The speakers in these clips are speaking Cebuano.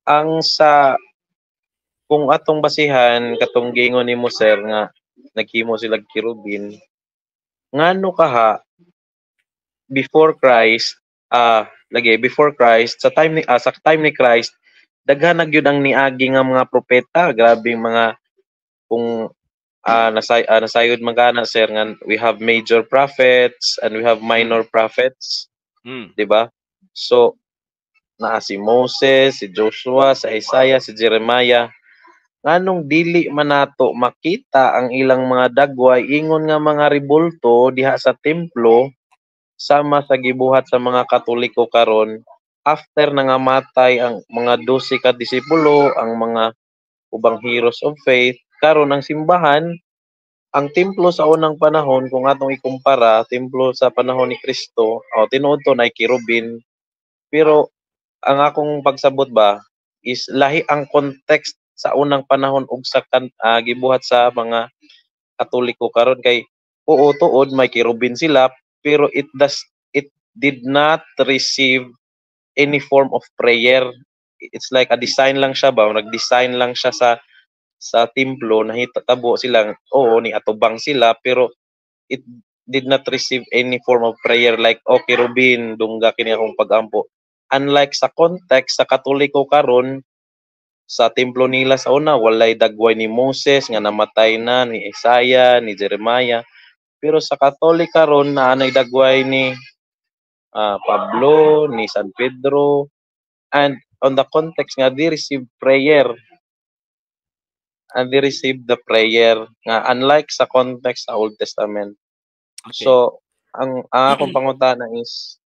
Ang sa kung atong basihan katong giingon nimo, sir, nga naghimo sila kerubin, ngano kaha before Christ, lagi before Christ, sa time ni Christ, daghan na gyud ang niagi nga mga propeta. Grabe mga kung nasayod man kana, sir, nga we have major prophets and we have minor prophets, di ba? So naa si Moses, si Joshua, si Isaiah, si Jeremiah. Nganong dili man nato makita ang ilang mga dagway ingon nga mga rebulto diha sa templo, sama sa gibuhat sa mga Katoliko karon, after nangamatay ang mga 12 ka disipulo, ang mga ubang heroes of faith? Karon ang simbahan, ang templo sa unang panahon, kung atong ikumpara templo sa panahon ni Kristo, o tinuod to na kerubin, pero ang akong pagsabot ba is lahi ang context sa unang panahon ug sa gibuhat sa mga Katoliko karon, kay oo, tuod may kerubin sila, pero it did not receive any form of prayer. It's like a design lang siya ba, nag-design lang siya sa templo, nahitabo sila, oo, ni atubang sila, pero it did not receive any form of prayer like, "Oh, kerubin, dungga kini akong pagampo." Unlike sa context sa Katoliko karon, sa templo nila sa una walay dagway ni Moses nga namatay na, ni Isaiah, ni Jeremiah, pero sa Katolik karon naa nay dagway ni Pablo, ni San Pedro, and on the context nga they receive prayer and they receive the prayer nga unlike sa context sa Old Testament. So ang akong pangutana is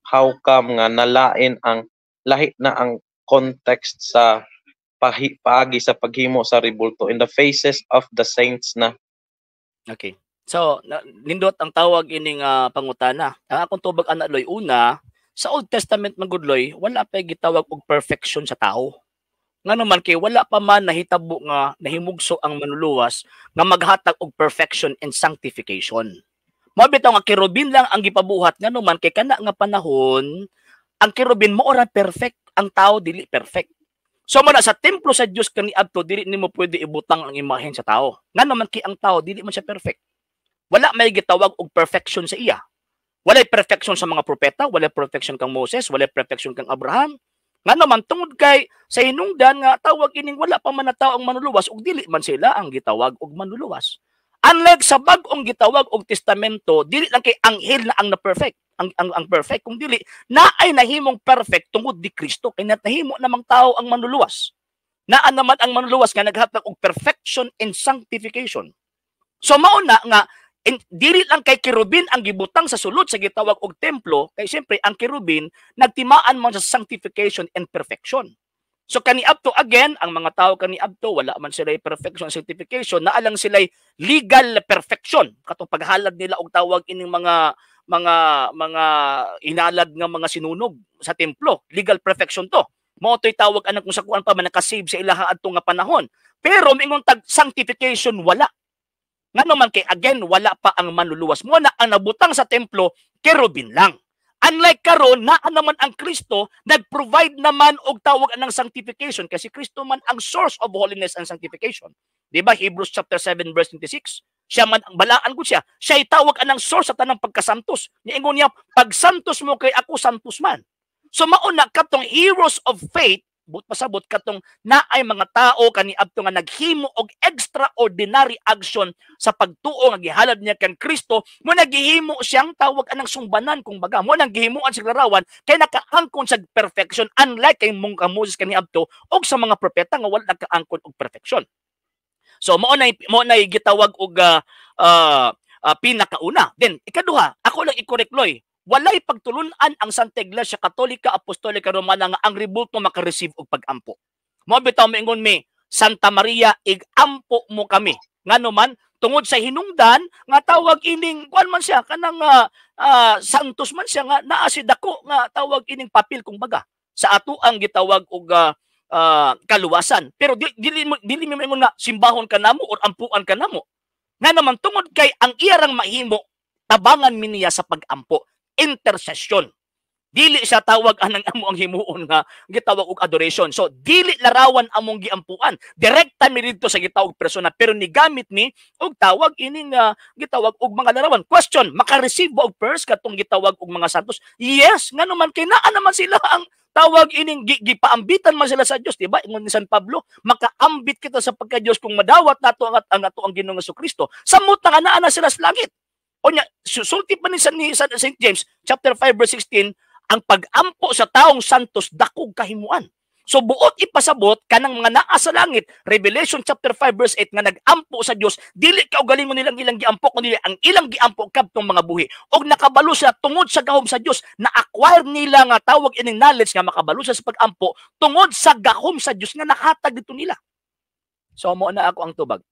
how come nga nalain ang lahi na ang context sa paagi sa paghimo sa rebulto in the faces of the saints na? Okay. So, nindot ang tawag ining pangutana. Ang akong tubag ana, Loy, una, sa Old Testament man gud, Loy, wala pa gitawag og perfection sa tao. Ngano man kay wala pa man nahitabo nga nahimugso ang manluluwas nga maghatag og perfection and sanctification. Mao bitaw nga kerubin lang ang gipabuhat, ngano man kay kana nga panahon ang kerubin mao ra perfect, ang tao dili perfect. So mo na sa templo sa Dios kaniadto, dili nimo pwede ibutang ang imahen sa tao. Ngano man kay ang tao dili man siya perfect. Wala may gitawag og perfection sa iya. Walay perfection sa mga propeta, walay perfection kang Moses, walay perfection kang Abraham. Ngano man tungod kay sa hinungdan nga tawag ining wala pa man natawo ang manluluwas ug dili man sila ang gitawag og manluluwas. Unlike sa bag-ong gitawag og testamento, dili lang kay anghel na ang na perfect, ang perfect, kung dili naay nahimong perfect tungod di Kristo, kay nahimo namang tao ang manluluwas. Naa naman ang manluluwas nga naghatag og perfection and sanctification. So mao na nga dili lang kay kerubin ang gibutang sa sulod sa gitawag og templo, kay siyempre ang kerubin nagtimaan man sa sanctification and perfection. So kaniadto, again, ang mga tao kaniadto wala man sila perfection and sanctification, naa lang sila legal perfection katong paghalad nila og tawag ining mga inalad nga mga sinunog sa templo. Legal perfection to. Mao to'y tawag anang kung sa kuan pa man nakasave sa ilaha adto nga panahon. Pero mingon tag sanctification, wala. Ngano man kay again wala pa ang manluluwas. Mo na ang nabutang sa templo kerubin lang. Unlike karon, naa naman ang Kristo, nag-provide naman og tawag anang sanctification kasi Kristo man ang source of holiness and sanctification. Di ba Hebrews chapter 7 verse 26? Siya man ang balaan ko siya. Siya tawag anang source sa tanang pagkasantos. Niingon niya, "Pagsantos mo kay ako santos man." So mauna katong heroes of faith, but pasabot katong naay mga tao kaniadto nga naghimo og extraordinary action sa pagtuo nga gihalad niya kang Kristo, mo nagihimo siyang tawag anang sumbanan kung baga, mo nang gihimuan sa larawan kay nakaangkon sa perfection, unlike kay mong Moses kaniadto og sa mga propeta nga wala nakaangkon og perfection. So mao na gitawag og pinakauna. Then ikaduha, ako lang i-correct, Loy, walay pagtulunan ang Santa Iglesia Katolika Apostolika Romana nga ang rebulto maka-receive og pag-ampo. Mao bitaw moingon mi, "Santa Maria, ig-ampo mo kami." Ngano man tungod sa hinungdan nga tawag ining kuan man siya kanang santos man siya nga naa si dako nga tawag ining papel kung baga sa ato ang gitawag og kaluwasan. Pero dili mo ingon nga simbahon ka namo or ampuan ka namo. Nga naman tungod kay ang iyarang mahimo, tabangan mi niya sa pag-ampo, intercession. Dili siya tawag anang amo ang himuon nga gitawag og adoration. So dili larawan among giampuan. Direkta mi didto sa gitawag persona, pero nigamit ni og tawag ining gitawag og mga larawan. Question, maka-receive ba og prayers katong gitawag og mga santos? Yes, ngano man kay naa naman sila ang tawag ining gipaambitan man sila sa Dios, di ba? Ingon ni San Pablo, makaambit kita sa pagka-Dios kung madawat nato ang ato ang Ginoong Kristo. Samot nga naa na sila sa langit. Onya, sulti pa ni St. James chapter 5 verse 16, ang pag-ampo sa taong santos dakog kahimuan. So buot ipasabot kanang mga naa sa langit, Revelation chapter 5 verse 8, nga nag-ampo sa Dios, dili kaugalingon nilang ilang giampo kundi ang ilang giampo kadtong mga buhi. Og nakabalo sila tungod sa gahom sa Dios, na-acquire nila nga tawag ining knowledge nga makabalo sila sa pag-ampo tungod sa gahom sa Dios nga nakatag dito nila. So mo na ako ang tubag.